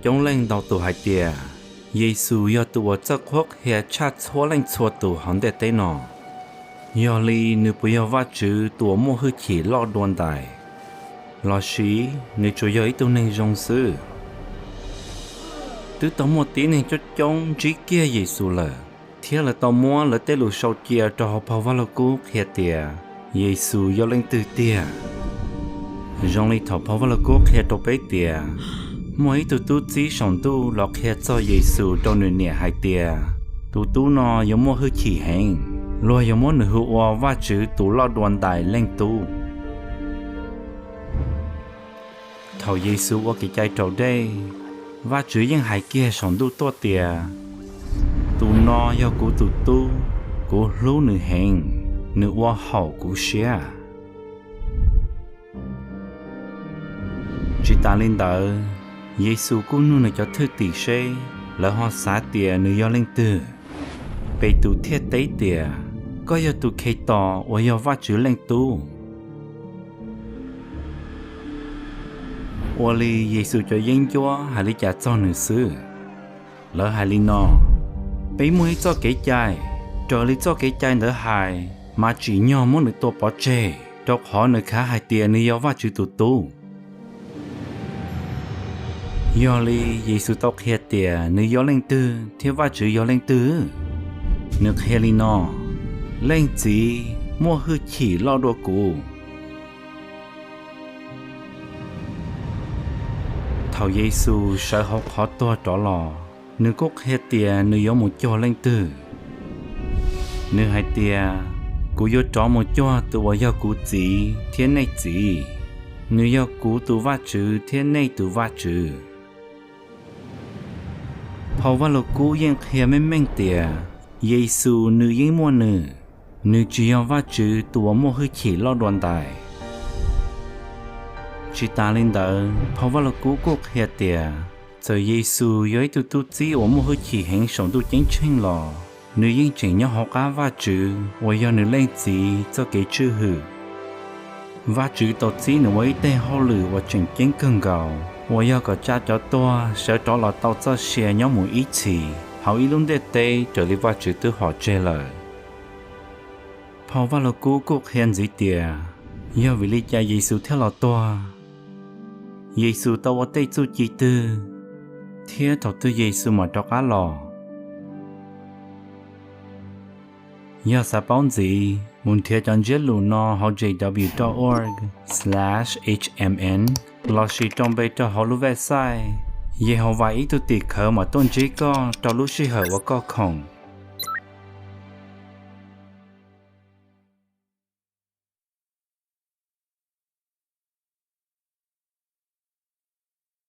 Coob leej ntau tus hais tias Yexus yog tus uas txawj qhuab qhia tshaj txhua leej txhua tus hauv ntiaj teb no, yog li nws puas yog Vajtswv tus uas muaj hwj chim loj dua ntais, lossis nws tsuas yog ib tug neeg zoo xwb? Twb tau muaj tib neeg coob coob ntsib kiag Yexus lawm, thiab lawv tau muab lawv tej lus sau cia rau hauv phau Vajluskub qhia tias Yexus yog leej twg tiag. Zoo li thaum phau Vajluskub qhia rau peb tias, muaj ib tug tub txib saum ntuj los qhia txog Yexus rau nws niam hais tias, tus tub no yuav muaj hwj chim heev, luag yuav muab nws hu ua Vajtswv tus loj dua ntais leej tub. Thaum Yexus ua kev cai raus dej, Vajtswv yeej hais kiag saum ntuj tuaj tias, tus no yog kuv tus tub, kuv hlub nws heev, nws ua haum kuv siab. Tsis tas li ntawd, Yexus kuj nug nws cov thwj tim seb lawv ho xav tias nws yog leej twg. Petus thiaj teb tias, koj yog tus Khetos uas yog Vajtswv leej tub. Ua li Yexus cov yeeb ncuab hais li cas txog nws xwb? Lawv hais li no, peb muaj ib txoj kev cai, raws li txoj kev cai ntawd hais mas tsim nyog muab nws tua pov tseg, rau qhov nws khav hais tias nws yog Vajtswv tus tub. Yog li Yexus tau qhia tias nws yog leej twg thiab Vajtswv yog leej twg. Nws qhia li no, leej Txiv muaj hwj chim loj dua kuv. Thaum Yexus sawv hauv qhov tuag rov los, nws kuj qhia tias nws yuav mus cuag leej twg. Nws hais tias, kuv yuav rov mus cuag tus uas yog kuv Txiv thiab nej Txiv, nws yog kuv tus Vajtswv thiab nej tus Vajtswv. Phau Vajluskub yeej qhia meej meej tias Yexus nws yeej muaj nws, nws tsis yog Vajtswv tus uas muaj hwj chim loj dua ntais. Tsis tas li ntawd, phau Vajluskub kuj qhia tias txawm Yexus yog ib tug tub txib uas muaj hwj chim heev saum ntuj ceeb tsheej los nws yeej tseem nyob hauv qab Vajtswv uas yog nws Leej Txiv txoj kev tswj hwm. Vajtswv tau txib nws ua ib teg hauj lwm uas tseem ceeb kawg nkaus uas yog kom tsa cov tuag sawv rov los tau txoj sia nyob mus ib txhis hauv ib lub ntiaj teb raws li Vajtswv twb hom tseg lawm. Phau Vajluskub kuj qhia ntxiv tias, yog vim li cas Yexus thiaj los tuag, Yexus tau ua tej txuj ci twg, thiab thaum twg Yexus mam rov qab los. Yog xav paub ntxiv, mus nrhiav cov ntsiab lus no hauv J W dot org slash H M N lossis rau npe rau hauv lub website Yehauvas Ib Tug Tim Khawv Mam Tuaj Ntsib Koj Rau Lub Sij Hawm Uas Koj Khoom.